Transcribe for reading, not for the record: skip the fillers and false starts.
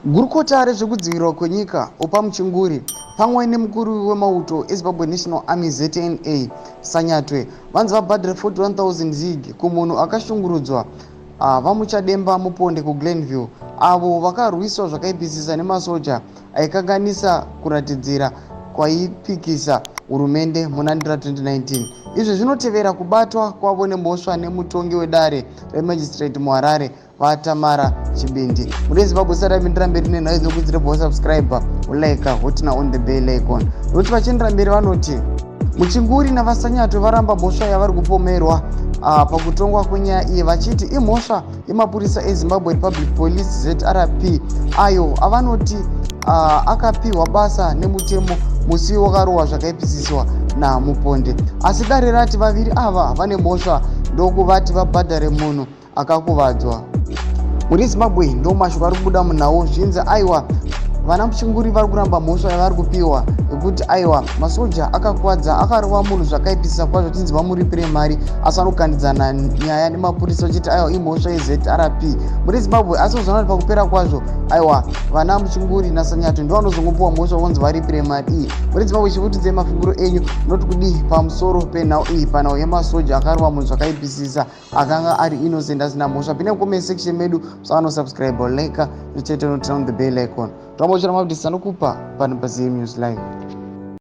Gurukota rezvekudzivirirwa kwenyika, Oppah Muchinguri, pamwe nemukuru wemauto eZimbabwe National Army, ZNA, Sanyatwe, vanzi vabhadhare 41,000 zig kumunhu akashungurudzwa VaMuchademba Muponde kuGlenview, avo vakarwiswa zvakaipisisa nemasoja aikanganisa kuratidzira kwaipikisa hurumende muna Ndira 2019. Izvi zvinotevera kubatwa kwavo nemhosva nemutongi wedare remagistrate muHarare, VaTamara Chibindi. Mune Zimbabwe sara mindira mberi nenhau dzinokudzira bho subscribe, like, hotina on the bell icon. Nokuti vachiendera mberi vanoti Muchinguri naVaSanyatwe varamba mhosva yavari kupomerwa pakutongwa kwenyaya iyi vachiti imhosva yemapurisa eZimbabwe Republic Police ZRP ayo avanoti akapiwa basa nemutemo musi wakarohwa zvakaipisiswa naMuponde. Asi dare rati vaviri ava vane mhosva ndokuvati vabhadhare munhu akakuvadzwa. Muri Zimbabwe ndo mashoko ari kubuda munhau zvinzi aiwa vana Muchinguri vari kuramba mhosva yavari kupiwa yekuti aiwa masoja akakuvadza akarova munhu zvakaipisisa kwazvo chinzi vamuripire mari asi vanokandidzana nyaya nemapurisa vachiti aiwa imhosva yeZRP muri Zimbabwe. Asi uzoona kuti pakupera kwazvo aiwa vana Muchinguri naSanyato ndo vanozongopiwa mhosva vonzi varipire mari iyi. Muri Zimbabwe, chivutidzei mafungiro enyu, munoti kudii pamusoro penhau iyi, panhau yemasoja akarova munhu zvakaipisisa akanga ari innocent asina mhosva? Pinda mucomment section medu, musavano subscribe, like, chete, no turn on the bell icon. Toambochera maupdates anokupa pano paZM News Live.